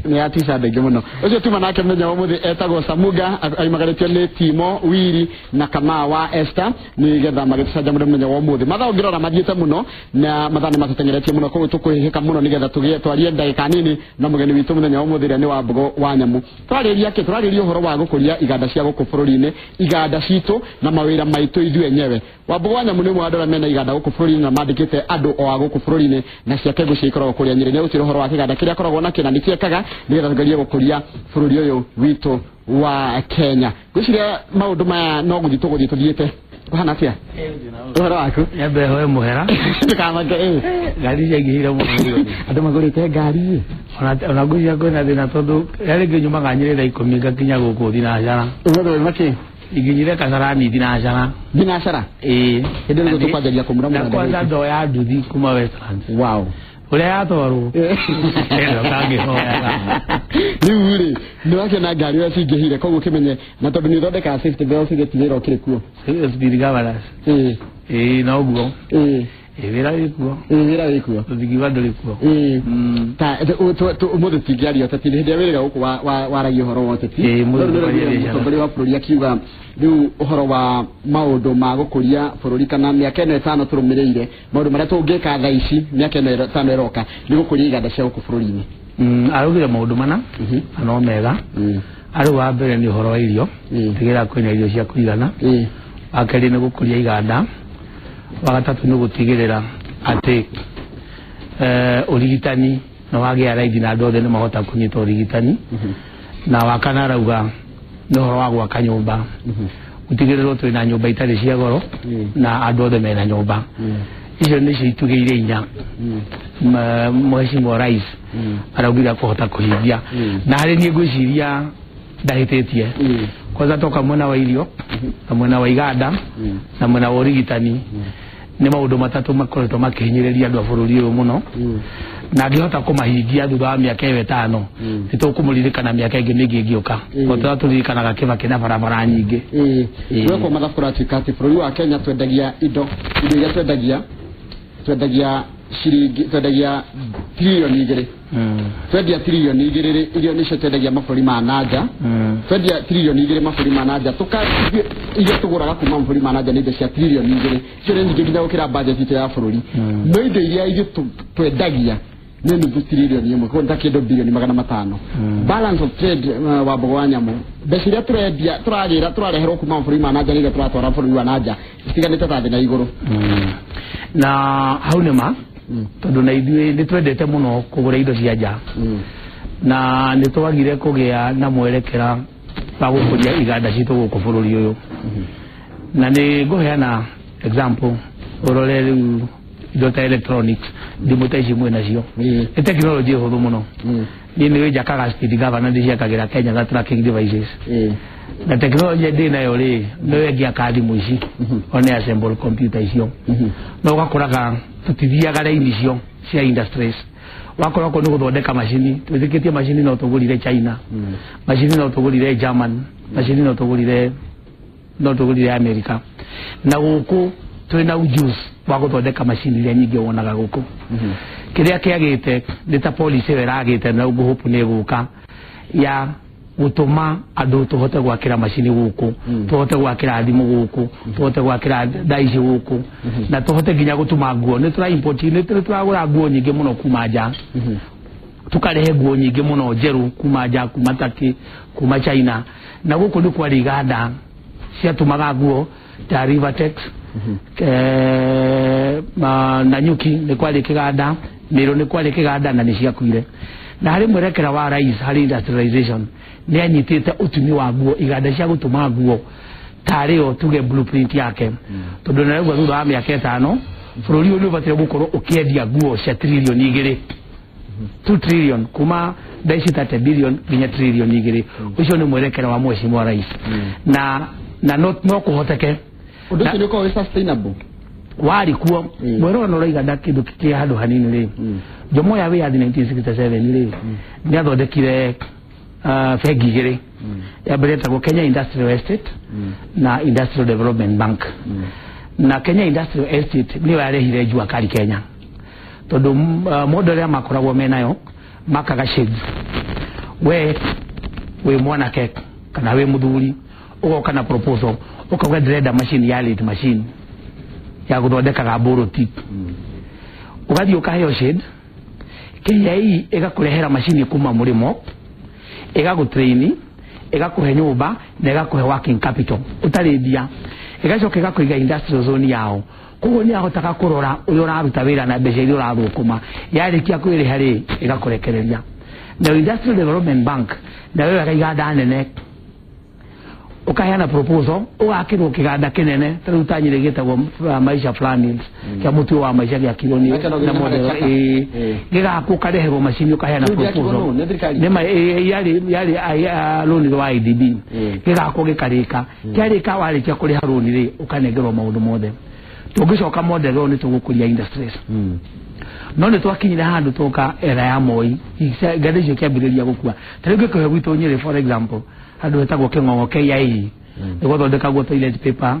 Nĩ yatica andũ aingĩ mũno. Ũcio tuma nake mũthenya wa ũmũthĩ etagwo Samuga, aimagarĩtio nĩ Timo Wiri na Kamaa wa Esther, nĩgetha magĩtũcanjamũre mũthenya wa ũmũthĩ. Mathaa ũngĩrora mathiĩte mũno na mathaa nĩ matũteng'eretie mũno, koguo tũkũhĩhĩka mũno nĩgetha tũgĩe twarie ndagĩka nini na mũgeni witũ mũthenya wa ũmũthĩ ũrĩa nĩ wa Mbogo wa Nyamũ. Tũrarĩria kĩ? Tũrarĩria ũhoro wa gũkũria iganda cia gũkũ bũrũri-inĩ, iganda citũ na mawĩra maitũ ithuĩ enyewe. Wambogo wa Nyamũ nĩ ũmwe wa andũ arĩa mena iganda gũkũ bũrũri-inĩ na mandĩkĩte andũ o a gũkũ bũrũri-inĩ, na ciake ngũcia ikoragwo kũrĩa Nyĩrĩ. Nĩ egũtwĩra ũhoro wa kĩganda kĩrĩa akoragwo nakĩo na nĩkĩo ekaga nĩgetha tũgerie gũkũria bũrũri ũyũ witũ wa Kenya. Ngwĩciria maũndũ maya no gũthiĩ tũgũthiĩ tũthiĩte. Ũhana atĩa? Ũhoro waku? Nyambe hoe mũhera. Ndũkamake, ĩ. Ngari ciaingĩhire mũno mũrigo. Andũ magũrĩte ngari. Ona ngwĩciria kwĩna thĩna tondũ rĩrĩa rĩngĩ nyumaga Nyĩrĩ thaa 10 ngakinya gũkũ thinacara. Ũmũthĩ wauma kĩ? Nginyire Kasarani thinacara. Thinacara? Ĩĩ. Hĩndĩ ĩrĩa tũkwanjagia kũmũra Na kwanza ndoya nduthi kuma Westlands. Wow. Ũrĩa yatwarwo. Ĩno kangĩhoyaga. Rĩu rĩ, nĩ wakĩona ngari ũrĩa cingĩhire, koguo ũkĩmenye, na tondũ nĩ ũthondekaga safety belts gĩtigĩra ũkĩrĩ kuo. Speed governors. Ĩĩ. Ĩĩ, noguo. Ĩĩ. Ĩĩ, wĩra wĩ kuo. Ĩĩ, wĩra wĩ kuo. Tũtingiuga ndũrĩ kuo. Ĩĩ. Ta, ũmũthĩ tũtingĩaria ũteti, hĩndĩ ĩrĩa wĩrĩga gũkũ waragia ũhoro wa ũteti. Ĩĩ, ũmũthĩ No rĩu tũkwaria nĩũraigua biacara. mũtongoria wa bũrũri akiuga rĩu ũhoro wa maũndũ ma gũkũria bũrũri kana mĩaka ĩno ĩtano tũrũmĩrĩire, maũndũ marĩa tũngĩka thaa ici mĩaka ĩno ĩtano ĩroka nĩ gũkũria iganda cia gũkũ bũrũri-inĩ. Araugire maũndũ mana, na no mega. Arĩ wa mbere nĩ ũhoro wa irio, tigĩrĩra kwĩna irio cia kũigana. Wa kerĩ nĩ gũkũria iganda. Wa gatatũ nĩ gũtigĩrĩra atĩ ũrigitani nĩ wagĩa raithi na andũ othe nĩ mahota kũnyita ũrigitani. Na wa kana arauga nĩ ũhoro wa gwaka nyũmba. Gũtigĩrĩrwo twĩna nyũmba itarĩ cia goro na andũ othe mena nyũmba. Icio nĩcio itugĩ iria inya Mheshimiwa Rais araugire akũhota kũhingia. Na harĩ niĩ ngwĩciria ndahĩtĩtie. Kwanza toka mwena wa irio na mwena wa iganda na mwena wa ũrigitani nĩ maũndũ matatũ makoretwo makĩhinyĩrĩria andũ a bũrũri ũyũ mũno. Na angĩhota kũmahingia thutha wa mĩaka ĩyo ĩtano, nĩ tũkũmũririkana mĩaka ĩngĩ mĩingĩ ĩngĩũka. O ta ũrĩa tũririkanaga Kĩbakĩ na barabara nyingĩ. Gwekwo mathabu kũratuĩka atĩ bũrũri wa Kenya twendagia indo, indo iria twendagia, twendagia ciringi, twendagia tririoni igĩrĩ. Twendia tririoni igĩrĩ rĩ, irio nĩcio twendagia mabũrũri ma nanja. Twendia tririoni igĩrĩ mabũrũri ma nanja, iria tũgũraga kuma mabũrũri ma nanja nĩ indo cia tririoni igĩrĩ. Icio nĩ nyingĩ nginya gũkĩra budget itũ ya bũrũri. No indo iria ithuĩ twendagia nĩ nuthu tririoni ĩmwe, koguo nĩ ta kĩndũ bilioni magana matano. Balance of trade, wa Mbogo wa Nyamũ, mbeca iria tũrendia, tũragĩra, tũrareherwo kuma mabũrũri ma nanja nĩ iria tũratwara bũrũri wa nanja, citiganĩte ta thĩ na igũrũ. Na hau nĩ ma, tondũ na ithuĩ nĩ twendete mũno kũgũra indo cia nja. Na nĩ twagire kũgĩa na mwerekera wa gũkũria iganda citũ gũkũ bũrũri ũyũ. Na nĩ ngũheana example, ũrore rĩu indo ta electronics, thimũ ta ici mwĩ nacio. Nĩ technology hũthũ mũno. Niĩ nĩ njakaga speed governor, ndĩciakagĩra Kenya na tracking devices. Na technology ndĩ nayo rĩ, nĩyo ĩngĩaka thimũ ici, one assemble computer icio. No ũgakoraga tũtithiaga raini icio cia industries. Wakorwo okorwo nĩ gũthondeka macini, twĩtĩkĩtie macini no tũgũrire China, macini no tũgũrire German, macini no tũgũrire America. Na gũkũ twĩna ujuzi wa gũthondeka macini iria nyingĩ wonaga gũkũ. Kĩrĩa kĩagĩte nĩ ta policy ĩyo ĩragĩte na ngũhũpu nĩ ĩgũka ya gũtũma andũ tũhote gwakĩra macini gũkũ, tũhote gwakĩra thimũ gũkũ, tũhote gwakĩra thaa ici gũkũ, na tũhote nginya gũtuma nguo. Nĩ tũra import, nĩ tũragũra nguo nyingĩ mũno kuma nja. Tũkarehe nguo nyingĩ mũno njerũ kuma nja, kuma Turkey, kuma China. Na gũkũ nĩ kwarĩ iganda ciatumaga nguo ta Rivertex, Nanyuki nĩ kwarĩ kĩganda, Meru nĩ kwarĩ kĩganda na nĩ ciakuire. Na harĩ mwerekera wa rais harĩ industrialization, nĩ anyitĩte ũtumi wa nguo, iganda cia gũtuma nguo tarĩ o tuge blueprint yake. Tondũ nĩ araigua thutha wa mĩaka ĩtano bũrũri ũyũ nĩ ũbataire gũkorwo ũkĩendia nguo cia tririoni igĩrĩ. 2 trillion kuma thaa ici 30 billion nginya tririoni igĩrĩ. Ũcio nĩ mwerekera wa Mheshimiwa Rais. Na no kũhoteke. Ũndũ ũcio nĩ ũkoragwo wĩ sustainable. Warĩ kuo. Mwero no raiga nda kĩndũ kĩa handũ hanini rĩ. Jomo ya wĩyathi 1967 rĩ, nĩ athondekire, bengi igĩrĩ. Ya mbere ĩtagwo Kenya Industrial Estate na Industrial Development Bank. Na Kenya Industrial Estate nĩyo yarehire jua kali Kenya. Tondũ, model ĩrĩa makoragwo menayo makaga shades. We wĩ mwanake kana wĩ mũthuri ũgoka na proposal ũkauga ndĩrenda machine ya late machine ya gũthondekaga mbũrũti. Ũgathiĩ ũkaheo shade KIE ĩgakũrehera macini kuma mũrĩmo, ĩgagũtrain, ĩgakũhe nyũmba na ĩgakũhe working capital ũtarĩ mbia, ĩgacoka ĩgakũiga industrial zone yao. Koguo nĩ ahotaga kũrora ũrĩa ũraruta wĩra na mbeca iria ũrathũkũma, yarĩkia kwĩrĩha rĩ ĩgakũrekereria. Na Industrial Development Bank nayo yoyaga iganda nene, ũkaheana proposal, ũgakĩrwo kĩganda kĩnene ta rĩu ta Nyĩrĩ gĩtagwo Maisha Flour Mills kĩa mũtuo wa maisha gĩakirwo nĩ na model gĩgakwo ũkareherwo macini ũkaheana proposal nĩ yarĩ loan wa IDB gĩgakwo gĩkarĩka kĩarĩka warĩkia kũrĩha loan rĩ ũkanengerwo maũndũ mothe. Tũngĩcoka model ĩyo nĩ tũgũkũria industries. No nĩ twakinyire handũ tũka era ya Moi iganda icio kĩambĩrĩria gũkua. Ta rĩu ngĩkũhe gwitũ Nyĩrĩ for example handũ hetagwo Kĩng'ong'o KIE nĩ gwathondekagwo toilet paper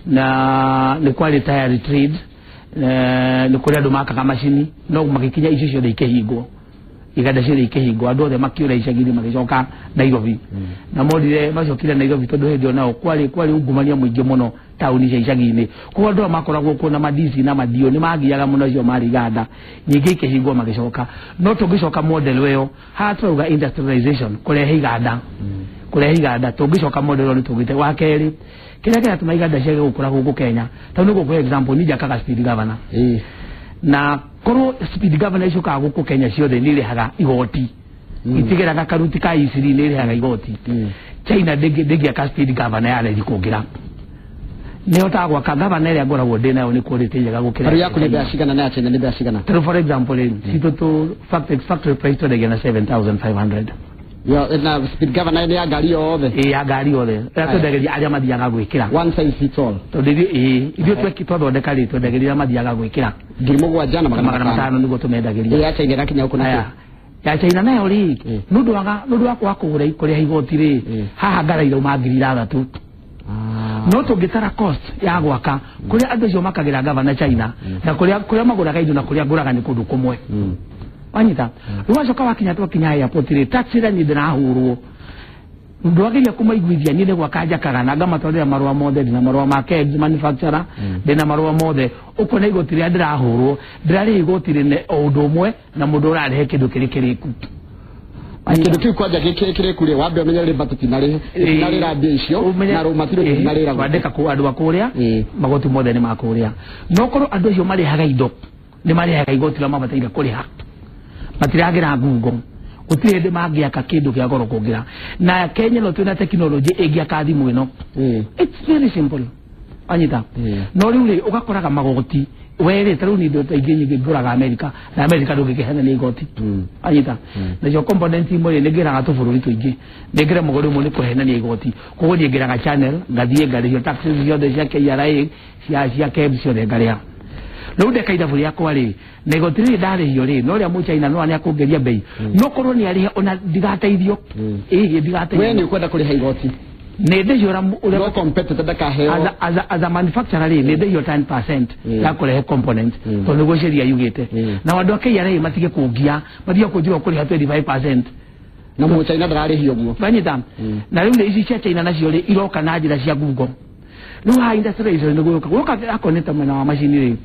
na nĩ kwarĩ tire trade, nĩ kũrĩ andũ makaga macini no magĩkinya icio ciothe ikĩhingwo, iganda ciothe ikĩhingwo, andũ othe makĩũra icagi-inĩ magĩcoka Nairobi. Na morire macokire Nairobi tondũ hĩndĩ ĩyo nao kwarĩ ungumania mũingĩ mũno taũni cia icagi-inĩ. Koguo andũ aya makoragwo kuo na madisi na madio nĩ magiaga mũno acio marĩ iganda nyingĩ ikĩhingwo magĩcoka. No tũngĩcoka model ĩyo haha tũrauga industrialization kũrehe iganda, kũrehe iganda tũngĩcoka model ĩyo nĩ tũgĩte. Wa kerĩ kĩrĩa kĩratũma iganda ciage gũkũra gũkũ Kenya, tondũ nĩ gũkũhe example, niĩ njakaga speed governor na korwo speed governor icio kaga gũkũ Kenya ciothe nĩ irĩhaga igoti, itigeraga karuti ka iciri nĩ irĩhaga igoti. China ndĩngĩaka speed governor ya raithi kũngĩra nĩhotaga gwaka governor ĩrĩa ngoragwo ndĩ nayo nĩ quality njega gũkĩra Tarĩu yaku nĩ mbeca cigana na ya China nĩ mbeca cigana? Tarĩu for example rĩ citũ tũ factory price twendagia na 7500. Yo na speed governor nĩ ya ngari yothe? Ĩ ya ngari yothe ĩrĩa twendagĩria arĩa mathiaga gwĩkĩra. One size fits all. Tondũ ithuĩ twathondeka rĩ twendagĩria arĩa mathiaga gwĩkĩra 7,500 nĩguo tũmendagĩria. Ya China ĩrakinya gũkũ na ya China nayo rĩ nĩ ũndũ wa kũgũra kũrĩha igoti rĩ haha ngara irauma 6,000. No tũngĩtara cost ya gwaka kũrĩa andũ acio makagĩra gavana China na kũrĩa magũraga indo na kũrĩa ngũraga nĩ kũndũ kũmwe. Wanyita rĩu wacoka wakinya twakinya airport rĩ tax ĩrĩa niĩ ndĩrahũrwo ndwageria kũmaiguithia niĩ nĩ gwaka njakaga na ngamatwarĩra marũa mothe, ndĩna marũa ma KEBS manufacturer, ndĩna marũa mothe, ũkona igoti rĩrĩa ndĩrahũrwo ndĩrarĩha igoti rĩne o ũndũ ũmwe na mũndũ ũrarĩhe kĩndũ kĩrĩ kĩrĩku. Kĩndũ kĩu kwanja kĩrĩku rĩ wambe ũmenye rĩ tũtinarĩra mbia icio na raw material tũtinarĩra wandĩka andũ a kũrĩa magoti mothe nĩ ma kũrĩa. No korwo andũ acio marĩhaga indo nĩ marĩhaga igoti rĩrĩa mabataire kũrĩha, matiragĩra ngungo, gũtirĩ hĩndĩ mangĩaka kĩndũ kĩa goro kũngĩra. Na Kenya no twĩna tekinoronjĩ ĩngĩaka thimũ ĩno. It's very simple. Wanyita no rĩu rĩ ũgakoraga magoti we rĩ ta rĩu niĩ indo ingĩ nyingĩ ngũraga Amerika na Amerika ndũngĩkĩheana igoti. Wanyita nacio component imwe rĩ nĩngĩraga tũbũrũri tũingĩ nĩngĩremagwo rĩmwe nĩ kũhenania igoti, koguo niĩ ngĩraga channel ngathiĩ ngarĩhio taxes ciothe cia KRA cia KEBS ciothe ngarĩha. Rĩu ndeka ithabu rĩakwa rĩ na igoti rĩrĩ ndarĩhio rĩ no rĩa mũchaina no nĩakũngeria bei no korwo nĩarĩhe ona ndigateithio. Ĩĩ ndigateithio. We nĩ ũkwenda kũrĩha igoti nĩ ndĩhio ũrĩa no competitor ndakaheo as a manufacturer rĩ nĩ ndĩhio 10% ya kũrehe component tondũ nĩguo sheria yugĩte. Na andũ a KRA matige kũngia matige kũnjĩra kũrĩha 25% na mũchaina ndararĩhio ũguo. Wanyita na rĩu ici cia China nacio rĩ iroka na njĩra cia Google. Rĩu haha industrialization nĩ gũka gũka akoneta mwena wa macini rĩ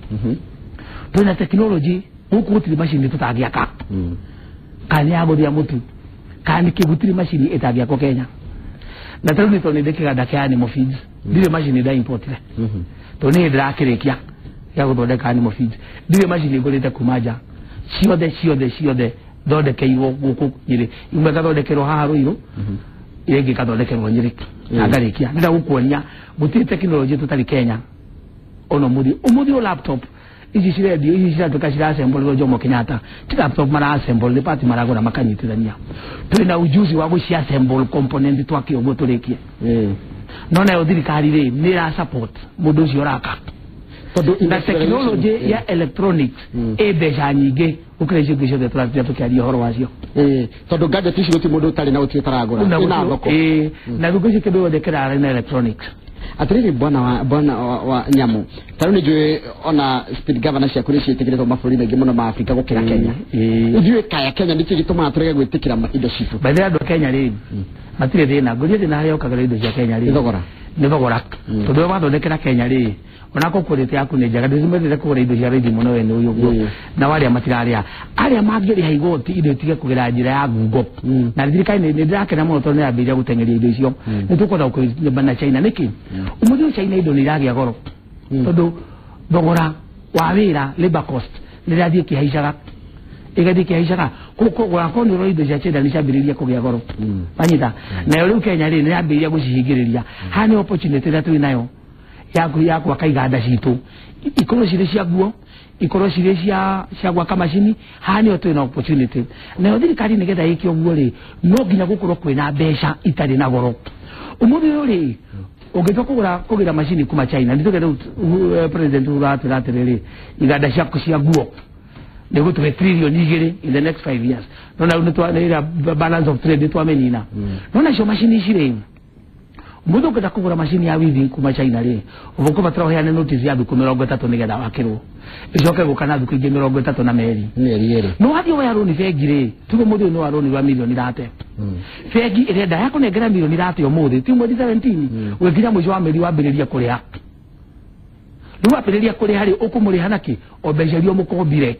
twĩna technology gũkũ gũtirĩ macini tũtangĩaka kana nĩ ya gũthĩa mũtu kana nĩ kĩ gũtirĩ macini ĩtangĩakwo Kenya. Na tarĩu nĩ tondũ nĩ ndĩ kĩganda kĩa animal feeds ndirĩ macini ndaimportire tondũ nĩ ndĩrakĩrĩkia gĩa gũthondeka animal feeds, ndirĩ macini ngũrĩte kuma nja, ciothe ciothe ciothe thondekeirwo gũkũ Nyĩrĩ, imwe ĩgathondekerwo haha Ruiru ĩrĩa ĩngĩ ĩgathondekerwo Nyĩrĩ na ngarĩkia. Ndĩrenda gũkuonia gũtirĩ tekinoronjĩ tũtarĩ Kenya ona ũmũthĩ o laptop ici cirendio ici ciratuĩka ciraassemblwo Jomo Kenyatta ti laptop maraassemble nĩ part maragũra makanyitithania. Twĩna ujuzi wa gũciassemble component twake ũguo tũrĩkie. No nayo thirikari rĩ nĩ ĩra support mũndũ ũcio ũraka tondũ na technology ya electronics ĩ mbeca nyingĩ gũkĩra icio ingĩ ciothe tũratira tũkĩaria ũhoro wacio. Tondũ gadget ici gũtirĩ mũndũ ũtarĩ na gũtirĩ ũtaragũra ĩna thoko. Na thikũ ici kĩndũ gĩothe kĩrarĩ na electronics. Atiriri bwana wa nyamu taru ni njui ona speed governor ciaku ni ciĩtĩkĩrĩtwo mabũrũri maingĩ mũno ma Afrika gũkĩra Kenya. Ithuĩ kaya Kenya nĩkĩ gĩtũmaga tũrege gwĩtĩkĩra indo citũ? By the way, andũ a Kenya rĩ matirĩ thĩna, ngũrie thĩna harĩa ũkagĩra indo cia Kenya rĩ nĩ thogora, nĩ thogora, tondũ we wathondekera Kenya rĩ onako quality yaku nĩ njega, ndĩcimendete kũgũra indo cia raithi mũno we nĩ ũyũ ũguo, na arĩa matirarĩha arĩa mangĩrĩha igoti indo itige kũgera njĩra ya ngungo. Na thirikari nĩ ndĩrakena mũno tondũ nĩ yambĩrĩria gũteng'eria indo icio, nĩ tũkwenda gũkũrĩma na China nĩkĩ? Ũmũthĩ ũyũ China indo nĩ iragĩa goro tondũ thogora wa wĩra, labor cost, nĩ ĩrathiĩ ĩkĩhaicaga, ĩgathiĩ ĩkĩhaicaga, kũgũra korwo nĩ ũrora indo cia China nĩ ciambĩrĩirie kũgĩa goro, wanyita? Nayo rĩu Kenya rĩ nĩ yambĩrĩria gũcihingĩrĩria. Haha nĩ opportunity ĩrĩa twĩ nayo ya gwaka iganda citũ, ikorwo cirĩ cia nguo, ikorwo cirĩ cia gwaka macini. Haha nĩho twĩna opportunity. Nayo thirikari nĩgetha ĩke ũguo rĩ, no nginya gũkorwo kwĩna mbeca itarĩ na goro. Ũmũthĩ ũyũ rĩ ũngĩtua kũgĩra macini kuma China, nĩ tuge rĩu President Uhuru aratwĩra atĩrĩrĩ, iganda ciaku cia nguo nĩ gũtũhe 2 trillion in the next 5 years. No na rĩu nĩ balance of trade nĩ twamĩnina. No nacio macini ici rĩ, mũndũ ũngĩenda kũgũra macini ya weaving kuma China rĩ, ũgũkũbatara ũheane notice ya thikũ 30 nĩgetha wakĩrwo, ĩcoke gũka na thikũ ingĩ 30 na meri mĩeri 2. No wathiĩ woya rũni bengi rĩ, tuge mũthĩ ũyũ nĩ wa rũni rwa mirioni 30, bengi ĩrenda yakũnengera mirioni 30 ũmũthĩ, ti mweri 17 gwĩkinya mũico wa mweri wambĩrĩria kũrĩha. Rĩu wambĩrĩria kũrĩha rĩ, ũkũmũrĩha nakĩ? O mbeca iria ũmũkombire.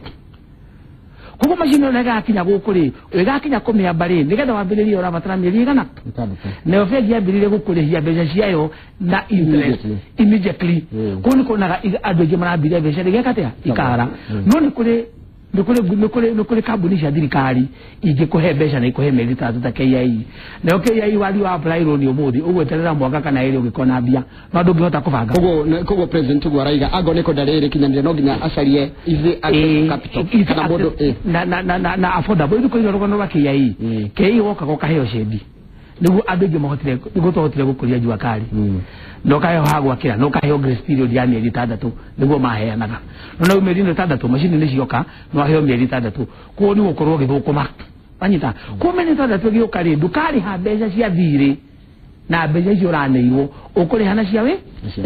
Koguo macini ĩyo ĩgakinya gũkũ rĩ, ĩgakinya kũmĩamba rĩ, nĩgetha wambĩrĩrie ũrabatara mĩeri ĩgana? Nayo bengi yambĩrĩrie gũkũrĩhia mbeca ciayo na interest immediately. Koguo nĩ kuonaga andũ aingĩ marambirie mbeca rĩgeka atĩa, ikara. No nĩ kũrĩ nĩ kũrĩ kambuni cia thirikari ingĩkũhe mbeca na ikũhe mĩeri 6 ta KIE. Nayo KIE wathiĩ wa apply loan ũmũthĩ, ũgweterera mwaka kana 2 ũgĩkona mbia, no ndũngĩhota kũbanga. Koguo president ũguo araiga angorwo nĩ kwenda rĩrĩ kinyanĩre, no nginya acarie easy access to capital kana mũndũ na affordable. Ithuĩ kũigua rũgano rwa KIE, KIE wokaga ũkaheo cendi nĩguo andũ aingĩ mahotire, nĩguo twahotire gũkũria jua kali, na ũkaheo ha gwakĩra, na ũkaheo grace period ya mĩeri 6 nĩguo maheanaga. No na mĩeri ĩno 6 macini nĩ cioka, no aheo mĩeri 6, koguo nĩ gũkorwo ũgĩthũkũma, wanyita? Koguo mĩeri 6 ĩgĩũka rĩ, ndũkarĩha mbeca cia thirĩ na mbeca icio ũraneirwo, ũkũrĩha na cia wĩ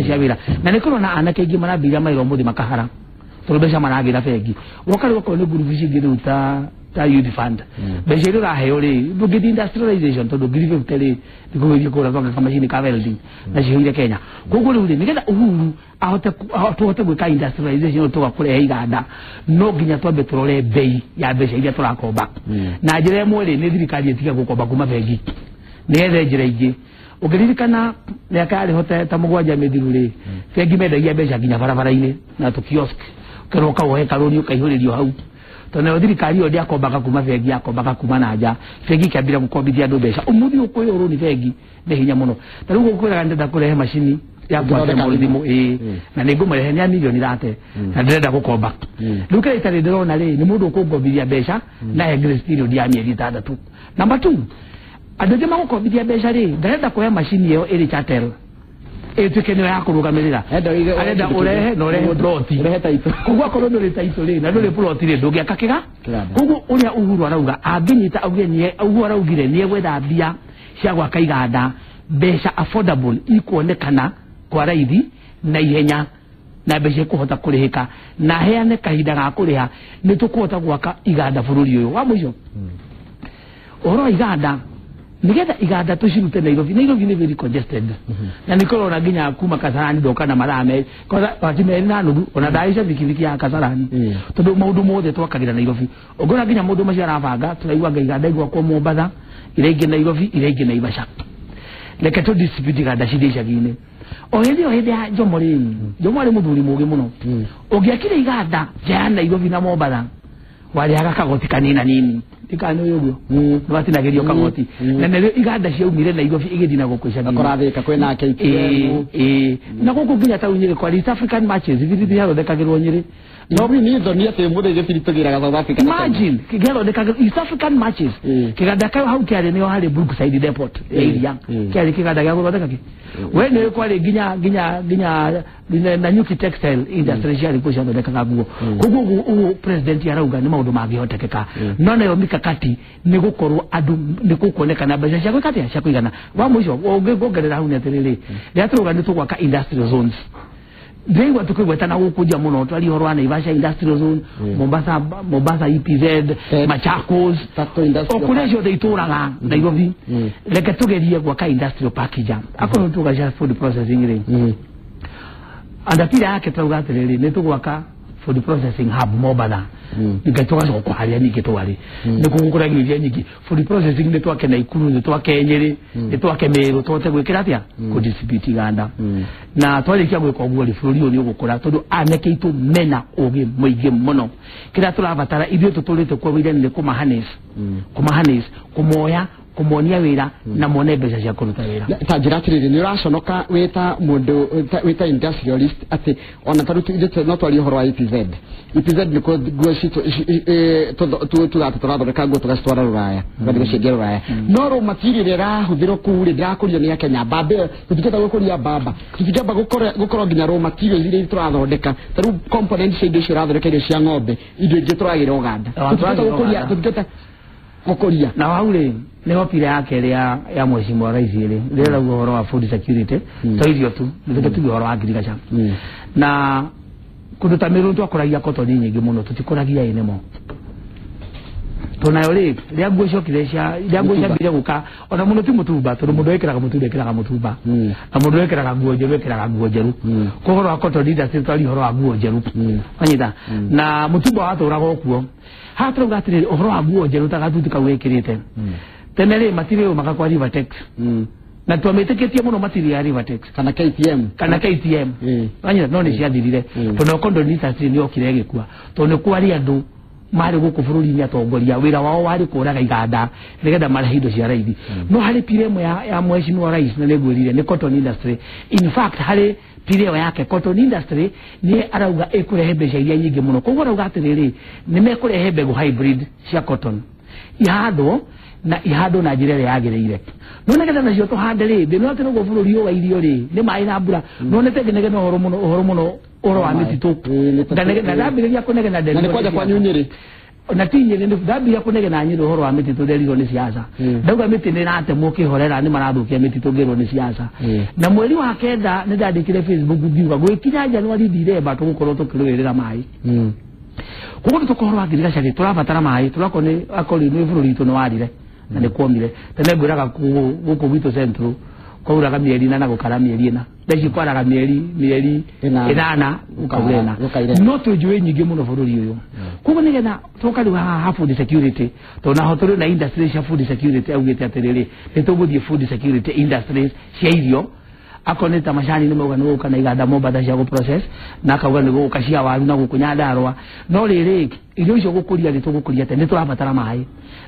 cia wĩra. Na nĩ kũrona anake aingĩ marambĩrĩria mawĩra ũmũthĩ makahara tondũ mbeca maragĩra bengi. Woka rĩu okorwo nĩ ngurubu cingĩ rĩu ta youth fund, mbeca iria ũraheo rĩ, ndũngĩthiĩ industrialization tondũ 50,000 rĩ nĩkũgĩthiĩ kũgũra twanga kamacini ka welding na cihũire Kenya. Koguo rĩu rĩ, nĩgetha Uhuru ahote tũhote gwĩka industrialization, tũga kũrehe iganda, no nginya twambe tũrore bei ya mbeca iria tũrakomba. Na njĩra ĩmwe rĩ, nĩ thirikari ĩtige gũkomba kuma bengi, nĩgethe njĩra ingĩ. Ũngĩririkana mĩaka yarĩ ho ta 7 mĩthiru rĩ, bengi mendagia mbeca nginya barabara-inĩ na tũ kiosk, ũkerwo kawoe karũni ũkaihũrĩrio hau, tondũ nayo thirikari ĩyo ndĩakombaga kuma bengi, yakombaga kuma na nja. Bengi ikĩambĩrĩria gũkombithia andũ mbeca. Ũmũthĩ ũkũheo rũni bengi nĩ hinya mũno. Ta rĩu gũkwĩraga ndĩrenda kũrehe macini ya Gũthondeka gwakĩra thimũ, ĩĩ, na nĩ ngũmĩrehe nĩ ya mirioni 30 na ndĩrenda gũkomba. Rĩu kĩrĩa itarĩ ndĩrona rĩ, nĩ mũndũ ũkũngombithia mbeca na he grace period ya mĩeri 6. Number two, andũ aingĩ magũkombithia mbeca rĩ, ndarenda kuoya macini ĩyo ĩrĩ chattel ĩtuĩke nĩyo ya kũrũgamĩrĩra, Enda arenda ũrehe na ũrehe ploti. Ũrehe title. Koguo akorwo ndũrĩ title rĩ na ndũrĩ plot rĩ, ndũngĩaka kĩga. Kĩganda. Koguo ũrĩa Uhuru arauga angĩnyita auge nie Uhuru araugire nĩegwetha mbia cia gwaka iganda, mbeca affordable ikuonekana kwa raithi na ihenya na mbeca ikũhota kũrĩhĩka na heane kahinda ga kũrĩha, nĩ tũkũhota gwaka iganda bũrũri ũyũ. Wa mũico, ũhoro wa iganda, nigetha iganda tũcirute Nairobi. Nairobi nĩ very congested na nĩ kũrona nginya kuma Kasarani ndoka na mathaa me wati 2.5, ona ndahaica bikibiki ya Kasarani, tondũ maũndũ mothe twakagĩra Nairobi. Ũngĩona nginya mũndũ macio arabanga, tũraigua anga iganda igwakwo Mombatha, iria ingĩ Nairobi, iria ingĩ Naivasha. Reke tũ distribute iganda cithiĩ icagi-inĩ. O hĩndĩ ĩyo, hĩndĩ ya Jomo rĩ, Jomo arĩ mũthuri mũũgĩ mũno. Ũngĩakire iganda nja ya Nairobi na Mombatha, warĩhaga kagoti kanina nini, ndikana ũyũ ũguo nĩwatinagĩrio kagoti, na nĩrĩo iganda ciaumire Nairobi igĩthiĩ na gũkũ icagi-inĩ. Kũrathĩka kwĩna KTM. Ĩĩ, na gũkũ nginya taũni Nyĩrĩ kwa East African Matches, ibiriti ciathondekagĩrwo Nyĩrĩ. No nĩ thoni atĩ mũthĩ gĩbiriti tũgĩraga South Africa na Kenya. Imagine gĩathondekagĩrwo East African Matches, kĩganda kĩu hau kĩarĩ nĩho harĩ Brookside Depot ya iria, kĩarĩ kĩganda gĩa gũthondeka kĩ we nĩ kwarĩ nginya na Nyuki textile industry ciarĩ kuo ciathondekaga nguo. Koguo ũguo president arauga nĩ maũndũ mangĩhotekeka, no nayo mikakati nĩ gũkorwo andũ nĩ gũkuonekana mbeca cia gwĩka atĩa, cia kũigana. Wa mũico ũngĩongerera hau nĩ atĩrĩrĩ, rĩrĩa tũrauga nĩ tũgwaka industrial zones, ndĩraigua tũkĩgweta na gũkũ nja mũno, twaria ũhoro wa Naivasha industrial zone, Mombasa EPZ, Machakos, o kũrĩa ciothe itũraga Nairobi. Reke tũgerie gwaka industrial park nja akorwo tuga cia food processing rĩ, andapira yake tũrauga atĩrĩrĩ, nĩ tũgwaka food processing hub Mombasa, ningĩ tũgacoka harĩa ningĩ twarĩ nĩkuo gũkũragio iria nyingĩ. Food processing nĩ twake Naikuru, nĩ twake Nyĩrĩ, nĩ twake Meru, tũhote gwĩkĩra atĩa, kũdistribute iganda. Na twarĩkia gwĩka ũguo rĩ, bũrũri ũyũ nĩ ũgũkũra, tondũ anake aitũ mena ũgĩ mũingĩ mũno. Kĩrĩa tũrabatara ithuĩ tũtũrĩte kuo wĩra nĩ kũmaharness, kũmoya, kũmonia wĩra na mone mbeca cia kũruta wĩra. Ta njĩra atĩrĩrĩ, nĩ ũraconoka wĩta mũndũ wĩta industrialist atĩ ona ta rĩu no twarie ũhoro wa EPZ. EPZ nĩ kuo nguo citũ tuga atĩ tũrathondeka nguo tũgacitwara Rũraya, tũgathiĩ gũciendia Rũraya, no raw material ĩrĩa ĩrahũthĩrwo kũu rĩ, ndĩrakũrio nĩ Akenya. Mbamba ĩyo tũtingĩhota gũkũria mbamba, tũtingĩamba gũkorwo nginya raw material iria tũrathondeka, ta rĩu components cia indo icio ũrathondeka, irio cia ng'ombe, indo ingĩ tũragĩra Ũganda, tũtingĩhota gũkũria, tũtingĩhota gũkũria. Na hau rĩ nĩho pira ya kerĩ ya mheshimiwa rais rĩ, rĩrĩa rauga ũhoro wa food security, to irio tu, nĩtũke tuge ũhoro wa agriculture. Na kũndũ ta Meru twakũragia cotton nyingĩ mũno, tũtikũragia ĩnemo tonayo rĩ, rĩrĩa nguo ciokire cia rĩrĩa nguo ciambire gũka ona mũno ti mũtumba, tondũ mũndũ wĩkĩraga mũtumba ekĩraga mũtumba, na mũndũ wĩkĩraga nguo njerũ ekĩraga nguo njerũ. Kwa ũhoro wa cotton industry twaria ũhoro wa nguo njerũ, wanyita, na mũtumba watũraga o kuo. Haha tũrauga atĩrĩrĩ, ũhoro wa nguo njerũ ta gatuti kau wĩkĩrĩte tene rĩ, matirĩ ũmaga kwa Rivertex, na twamĩtĩkĩtie mũno material ya Rivertex kana KTM, kana KTM, wanyita, no nĩ ciathirire, tondũ cotton industry nĩ yokire ĩgĩkua, tondũ nĩ kwarĩ andũ marĩ gũkũ bũrũri-inĩ atongoria wĩra wao warĩ kũraga iganda nĩgetha marehe indo cia raithi. No harĩ pira ĩmwe ya mheshimiwa rais, na nĩngwĩrire nĩ cotton industry. In fact, harĩ pira ĩyo yake cotton industry nĩ arauga ĩkũrehe mbeca iria nyingĩ mũno. Koguo arauga atĩrĩrĩ, nĩ mekũrehe mbegũ hybrid cia cotton ihandwo na ihandwo na njĩra ĩrĩa yagĩrĩire, no nĩgetha nacio tũhande rĩ, thĩna atĩ noguo bũrũri ũyũ wa irio rĩ nĩ maĩ na mbura. No nĩ tengenegena ũhoro mũno, ũhoro mũno, ũhoro wa mĩtitũ, na ndambĩrĩria kũnegena na nĩ kwanja kwanyu Nyĩrĩ. Na ti Nyĩrĩ, ndambĩrĩria kũnegena Nyĩrĩ ũhoro wa mĩtitũ, nderirwo nĩ siasa. Ndauga mĩtĩ nĩ ĩratemwo kĩhorera, nĩ marathũkia mĩtitũ, ngĩrwo nĩ siasa. Na mweri wa kenda nĩ ndandĩkire Facebook ngiuga gwĩkinya Januari Dithemba tũgũkorwo tũkĩrũĩrĩra maĩ. Koguo nĩ tũkorwo wa ngirigaca rĩ, tũrabatara maĩ, tũrakorwo nĩ akorwo nĩ bũrũri witũ nĩ warire na nĩ kuomire. Tene ngwĩraga gũkũ gwitũ Central kwauraga mĩeri ĩna na gũkara mĩeri ĩna, thaa ici kwaraga mĩeri ĩnana gũkaura ĩna, no twĩ njũĩ nyingĩ mũno bũrũri ũyũ. Koguo nĩgetha twoka rĩu haha food security, tondũ naho tũrĩ na industry cia food security, augĩte atĩrĩrĩ, nĩ tũgũthiĩ food security industries cia irio, akorwo nĩ ta macani nĩ mauga nĩ gũka na iganda Mombatha cia gũ process, na akauga nĩ gũka cia waru na gũkũ Nyandarũa. No rĩrĩ, irio icio gũkũria rĩ, tũgũkũria atĩa? Nĩ tũrabatara maĩ,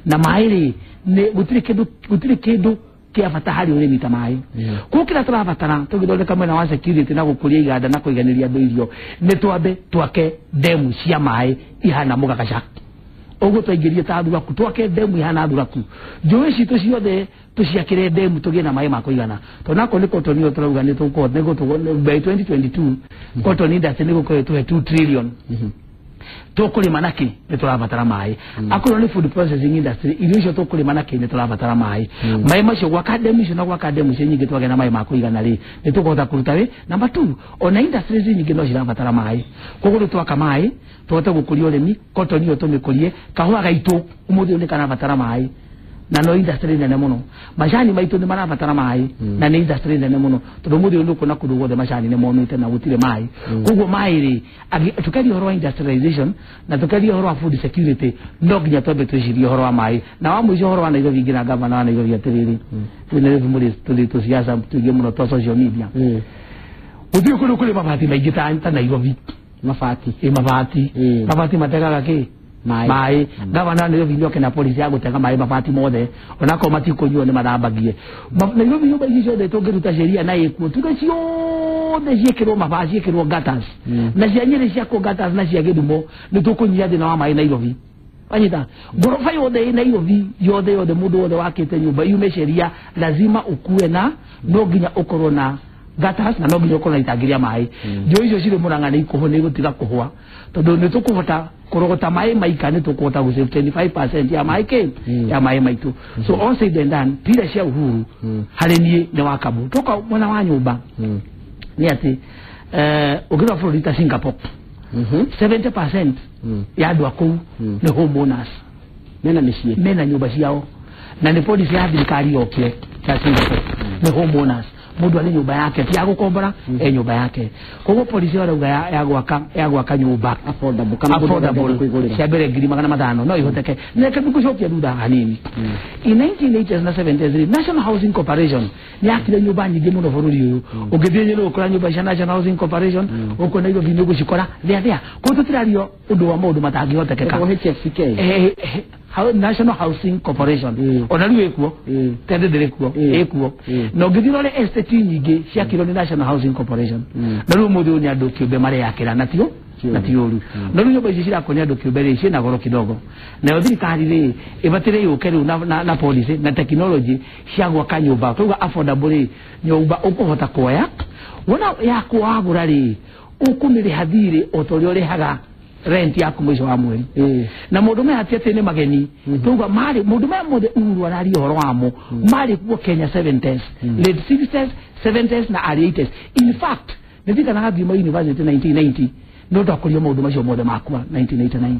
na maĩ rĩ, nĩ gũtirĩ kĩndũ kĩa bata harĩ ũrĩmi ta maĩ. Koguo kĩrĩa tũrabatara tũgĩthondeka mwena wa security na gũkũria iganda na kũiganĩria andũ irio, nĩ twambe twake ndemu cia maĩ ihana mũgagaca ũguo twaingĩrie ta Thuraku, twake ndemu ihana Thuraku, njũĩ citũ ciothe tũciakĩre ndemu, tũgĩe na maĩ ma kũigana, tondũ nakorwo nĩ cotton ĩyo tũrauga nĩ tũgũkorwo by 2022 cotton industry nĩ gũkorwo ĩtũhe 2 trillion, tũkũrĩma nakĩ? Nĩ tũrabatara maĩ. Akorwo nĩ food processing industry, irio icio tũkũrĩma nakĩ? Nĩ tũrabatara maĩ. Maĩ macio, gwaka ndemu icio na gwaka ndemu icio nyingĩ, twagĩa na maĩ ma kũigana rĩ, nĩ tũkũhota kũruta wĩ. Number 2, ona industries nyingĩ no cirabatara maĩ. Koguo rĩu twaka maĩ tũhote gũkũria ũrĩmi, cotton ĩyo tũmĩkũrie, kahũa gaitũ ũmũthĩ ũyũ nĩ karabatara maĩ na no industry nene mũno, macani maitũ nĩ marabatara maĩ na nĩ industry nene mũno, tondũ mũthĩ ũyũ nĩ ũkuona kũndũ guothe macani nĩ momĩte na gũtirĩ maĩ. Koguo maĩ rĩ, tũkeria ũhoro wa industrialization na tũkeria ũhoro wa food security, no nginya twambe twĩcirie ũhoro wa maĩ. Na wa mũico, ũhoro wa Nairobi, ngĩra gavana wa Nairobi atĩrĩrĩ, twĩ Nairobi mũrĩ tũrĩ tũciaca tũingĩ mũno twa social media, gũtirĩ kũndũ kũrĩ mabati maingĩ ta Nairobi. Mabati. Ĩ, mabati. Mabati mategaga kĩ? Maĩ. Maĩ. Gavana wa Nairobi nĩoke na policy ya gũtega maĩ mabati mothe, onakorwo matikũnyuo nĩ mathambagie. Nairobi nyũmba ici ciothe tũngĩruta sheria na ĩkuo tuge ciothe ciĩkĩrwo mabati, ciĩkĩrwo gutters, na cia Nyĩrĩ ciakwo gutters na cia Gĩthumo, nĩ tũkũnyihia thĩna wa maĩ Nairobi. Wanyita, ngoroba yothe ĩ Nairobi yothe yothe, mũndũ wothe wakĩte nyũmba yume sheria, lazima ukue na no nginya ũkorwo na gutters na no nginya ũkorwo na itangi rĩa maĩ. Njũĩ icio cirĩ Murang'a nĩ ikũhwo, nĩ igũtiga kũhwa tondũ nĩ tũkũhota kũrogota maĩ maika, nĩ tũkũhota gũ save 25% ya maĩ kĩ ya maĩ maitũ. So all said and done, pira cia Uhuru harĩ niĩ nĩ wakabũ. Toka mwena wa nyũmba nĩ atĩ ũngĩrora bũrũri ta Singapore, 70% ya andũ a kũu nĩ homeowners, mena mĩciĩ, mena nyũmba ciao, na nĩ policy ya thirikari yokire ya Singapore nĩ homeowners. Mũndũ arĩ nyũmba yake, ti ya gũkombora, e nyũmba yake. Koguo policy ĩyo ya gwaka nyũmba affordable, kana affordable cia mbere 500,000 no ihoteke. Neke ngũcokia thutha hanini, in 1980s na 70s National Housing Corporation nĩ yakire nyũmba nyingĩ mũno bũrũri ũyũ. Ũngĩthiĩ Nyĩrĩ ũkora nyũmba cia National Housing Corporation, ũkũ Nairobi nĩ ũgũcikora thĩa thĩa. Koguo tũtirario ũndũ wa maũndũ matangĩhotekeka. HFCK, National Housing Corporation, ona rĩu ĩkuo, tende ndĩrĩ kuo, ĩkuo. Na ũngĩthiĩ ũrore estate nyingĩ ciakirwo nĩ National Housing Corporation, na rĩu ũmũthĩ ũyũ nĩ andũ kĩũmbe mareyakĩra, na tio na ti ũru. No rĩu nyũmba ici cirakwo nĩ andũ kĩũmbe rĩ, ciĩna goro kidogo. Nayo thirikari rĩ ĩbatĩre yũke rĩu na policy na technology cia gwaka nyũmba tauga affordable rĩ, nyũmba ũkũhota kuoya wona yaku wagũra rĩ, ũkũmĩrĩha thirĩ o ta ũrĩa ũrĩhaga rent yaku mũico wa mweri. Na maũndũ maya ti atĩ nĩ mageni, tuga marĩ maũndũ maya mothe Uhuru araria ũhoro wamo marĩ kuo Kenya 70s, late 60s, 70s na early 80s. In fact nĩndirikanaga ngiuma university 1990 no ndakũrio maũndũ macio mothe makwa 1989,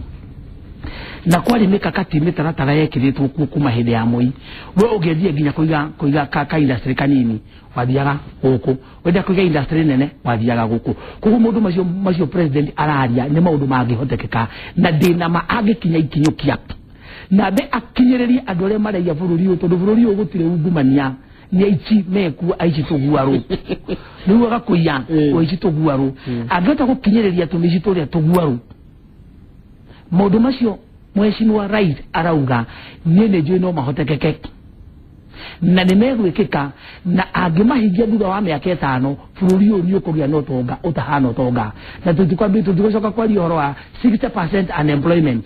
na kwarĩ mĩkakati mĩtaratara yekĩrĩtwo kuo kuma hĩndĩ ya Moi. We ũngĩendire nginya kũiga ka industry kanini wathiaga gũkũ, wenda kũiga industry nene wathiaga gũkũ. Koguo maũndũ macio president araria nĩ maũndũ mangĩhotekeka, na ndĩna ma angĩkinya ikinyũkia na mbe akinyĩrĩrie andũ arĩa maraiya bũrũri ũyũ, tondũ bũrũri ũyũ gũtirĩ ungumania, nĩ aici mekuo, aici tũguarũ rĩu agakũiya aici tũguarũ. Angĩhota gũkinyĩrĩria tũmĩci tũrĩa tũguarũ, maũndũ macio Mheshimiwa Rais arauga niĩ nĩ njũĩ no mahotekeke na nĩ megwĩkĩka, na angĩmahingia thutha wa mĩaka 5 bũrũri ũyũ nĩ ũkũgĩa na ũtonga ũtahana ũtonga. Na tũtigũcoka kwaria ũhoro wa 60% unemployment,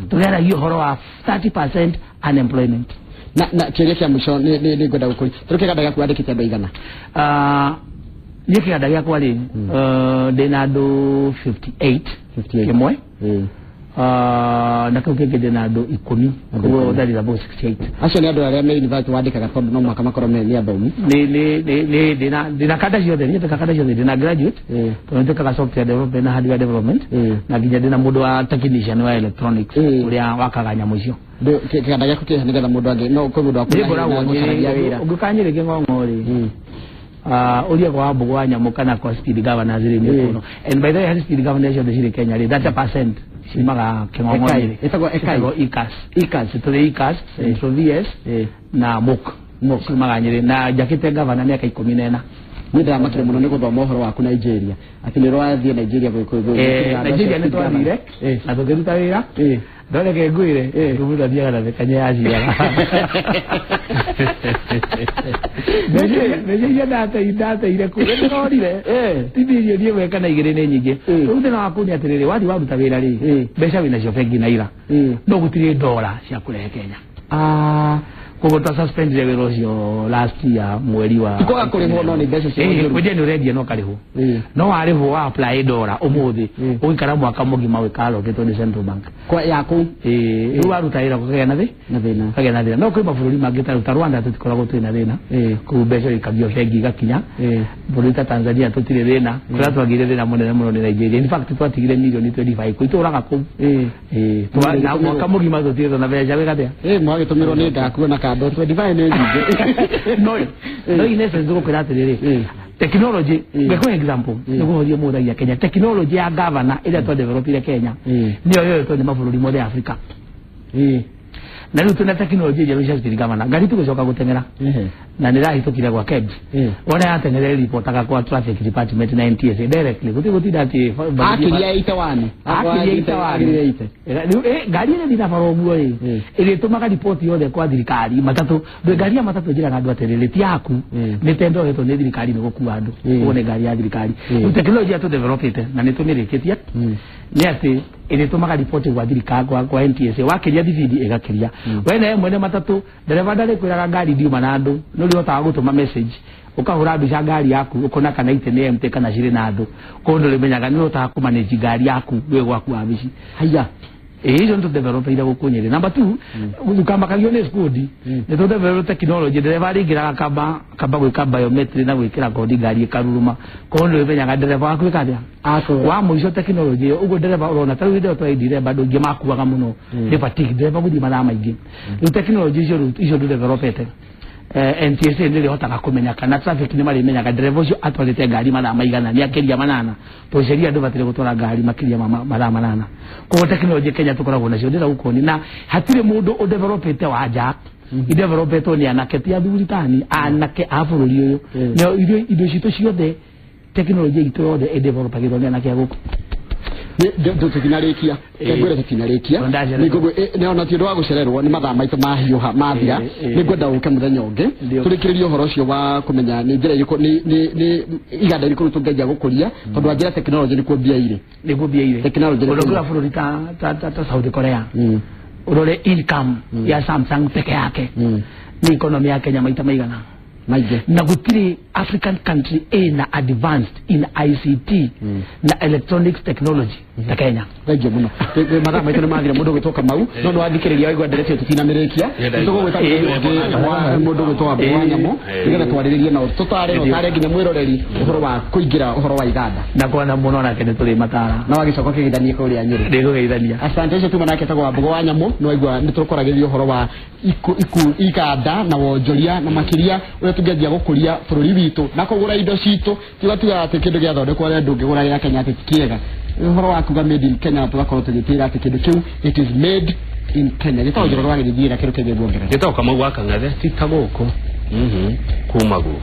tũgeragia ũhoro wa 30% unemployment. Na kĩũria kĩa mũico nĩ ngwenda gũkũria, tondũ kĩganda gĩaku wandĩkĩte andũ aigana? Niĩ kĩganda gĩakwa rĩ, ndĩna andũ 58 kĩmwe, na kĩu kĩngĩ ndĩna andũ 10, koguo that is about 68. Acio nĩ andũ arĩa me university wandĩkaga tondũ no mũhaka makorwo me nĩ athomi? Ndĩna kanda ciothe, niĩ njĩkaga kanda ciothe, ndĩna graduate tondũ njĩkaga software development na hardware development, na nginya ndĩna mũndũ wa technician wa electronics ũrĩa wakaga nyamũ icio. Kĩganda gĩaku kĩha nĩgetha mũndũ angĩ no kwĩ mũndũ wa kũgũcaragia wĩra? Ũngĩũka Nyĩrĩ Kĩng'ong'o rĩ, ũrie kwa Wambũgũ wa nyamũ kana kwa speed governors rĩ, nĩ ũkuona. And by the way, harĩ speed governors ciothe cirĩ Kenya rĩ, 30% ciumaga Kĩng'ong'o Nyĩrĩ. Ĩtagwo Ekai? ICAS. ICAS, tũrĩ ICAS, Central VS na MOC ciumaga Nyĩrĩ, na njakĩte governor mĩaka 14. Niĩ ndĩramakire mũno nĩ gũthoma ũhoro waku Nigeria, atĩ nĩ ũrathiĩ Nigeria? Nigeria nĩ twathire na tũkĩruta wĩra. Ndoreke ngwĩre, mũndũ athiaga na mĩkanye ya ciara. Mbeca icio ndateire kũu nĩndĩrorire, ti mirioni 1 kana 2 nĩ nyingĩ. Rĩu thĩna waku nĩ atĩrĩrĩ, wathiĩ waruta wĩra rĩ, mbeca wĩnacio bengi na ira, no gũtirĩ ndora cia kũrehe Kenya. Koguo twa suspendire wĩra ũcio last year mweri wa Ti kwaga kũrĩhwo no nĩ mbeca cia ũthiũrũrũka. Kwendia nĩ ũrendia no karĩhwo, no warĩhwo wa apply ndora ũmũthĩ ũgĩikara mwaka mũgima wĩkarokĩtwo nĩ Central Bank kwa yaku. Rĩu waruta wĩra kũgĩa na thĩna, kagĩa na thĩna. No kwĩ mabũrũri mangĩ ta Rwanda tũtikoragwo twĩ na thĩna, kũu mbeca ikagio bengi igakinya. Bũrũri ta Tanzania tũtirĩ thĩna. Kũrĩa twagĩire thĩna mũnene mũno nĩ Nigeria. In fact twatigire mirioni 25 kũu itũraga kũu, na mwaka mũgima tũtirĩ na mbeca. Wĩka atĩa? Mwagĩtũmĩrwo nĩ ngakuo na kando 25 nĩ nyingĩ. No in essence ngũkwĩra atĩrĩrĩ, technology, ngekũhe example nĩguo mũthagia Kenya, technology ya governor ĩrĩa twadevelopire Kenya nĩyo yoetwo nĩ mabũrũri mothe Afrika. Na rĩu twĩna technology njerũ cia speed governor, ngari tũgũcoka gũteng'era, na nĩ rahĩtũkire gwa KEBS, wona yateng'era ĩripotaga kwa traffic department na NTSA directly, gũtirĩ gũtinda atĩ akiria 81 akiria 81. Rĩu ngari ĩrĩa thina bara ũguo rĩ, ĩrĩtũmaga ripoti yothe kwa thirikari matatũ. Ndũ ngari ya matatũ njĩraga andũ atĩrĩrĩ, ti yaku, nĩ tendo ĩhetwo nĩ thirikari nĩ gũkua andũ, ũguo nĩ ngari ya thirikari. Rĩu tekinoronjĩ tũdevelopĩte na nĩ tũmĩrĩkĩtie nĩ atĩ ĩrĩtũmaga ripoti gwa thirikari kwa NTSA, wakĩria thibindi ĩgakĩria. We nawe mwene matatũ, ndereba ndarĩkwĩraga ngari ndiuma na andũ, nĩ ũrĩhotaga gũtũma message Ukahura mbica ngari yaku ukona kana itĩ nĩ empty kana cirĩ na andũ. Koguo ndũrĩmenyaga nĩ ũhotaga kũmanage ngari yaku wĩ gwaku wabici. Haiya. Ĩĩ, icio nĩtũdevelopeire gũkũ Nyĩrĩ. Number 2, gũthukamakagio nĩ skudi. Nĩtũdevelop technology, ndereba arĩingĩraga kamba gwĩka biometry na gwĩkĩra kodi ngari ĩkaruruma. Koguo nĩũmenyaga ndereba waku ĩka atĩa. Wa mũico technology ĩyo, ũguo ndereba ũrona ta rĩu hĩndĩ ĩyo twaendire bado aingĩ makuaga mũno nĩ fatigue, ndereba gũthiĩ mathaa maingĩ. Rĩu technology icio rĩu icio tũdevelopete, NTSA nĩ ĩrĩhotaga kũmenya kana traffic nĩ marĩmenyaga ndereba ũcio atwarĩte ngari mathaa maigana, nĩ akĩria 8, tondũ sheria ndũbataire gũtwara ngari makĩria ma mathaa 8. Koguo technology Kenya tũkoragwo nacio ndĩra gũkoni na hatirĩ mũndũ ũdevelopete wa nja, idevelopetwo nĩ anake ti athuri tani, anake a bũrũri ũyũ. Nĩo indo citũ ciothe, technology itũ yothe ĩdevelopagĩrwo nĩ anake a gũkũ. Tũtinarĩkia, ngwĩra tũtinarĩkia, ona ti ũndũ wa gũcererwo nĩ mathaa maitũ mahiũha mathira. Nĩ ngwenda ũke mũthenya ũngĩ tũrĩkĩrĩrie ũhoro ũcio wa kũmenya nĩ njĩra irĩkũ, nĩ iganda irĩkũ rĩu tũngĩanjia gũkũria, tondũ wa njĩra tekinoronjĩ nĩkuo mbia irĩ. Nĩkuo mbia irĩ. Tekinoronjĩ. Ũrĩa bũrũri ta South Korea, ũrore income ya Samsung peke yake nĩ economy ya Kenya maita maigana maingĩ. Na gũtirĩ African country ĩna advanced in ICT na electronics technology ta Kenya. Thengiũ mũno. Mathaa maitũ nĩ mathira, mũndũ ũgwĩtwo Kamau, no nĩ wathikĩrĩria waigua nderetio tũtinamĩrĩkia. Nĩtũgũgwĩta mũndũ ũgwĩtwo Wambũgũ wa Nyamũ nĩgetha twarĩrĩrie na tũtare na ũtare nginya mwĩroreri ũhoro wa kũingĩra ũhoro wa iganda. Na kwana mũno nake nĩ tũrĩ matara. Na wagĩcoka ũkĩgeithanie kũrĩa Nyĩrĩ. Ndĩkũgeithania. Asante. Ũcio tuma nake etagwo Wambũgũ wa Nyamũ. Nĩ waigua nĩ tũkwaragĩrĩria ũhoro wa iganda na wonjoria na makĩria ũrĩa tũngĩanjia gũkũria bũrũri witũ na kũgũra indo citũ, tiga tuga atĩ kĩndũ gĩathondekwo arĩa ndũngĩgũra gĩa Kenya atĩ ti kĩega. Ũhoro wa kuga made in Kenya, tũgakorwo tũgĩtĩra atĩ kĩndũ kĩu it is made in Kenya. Gĩtagwo Njoroge wa Gĩthiĩra kĩndũ kĩngĩ nguongerera. Gĩtagwo Kamau wa Kang'athe ti ta gũkũ kumaguo.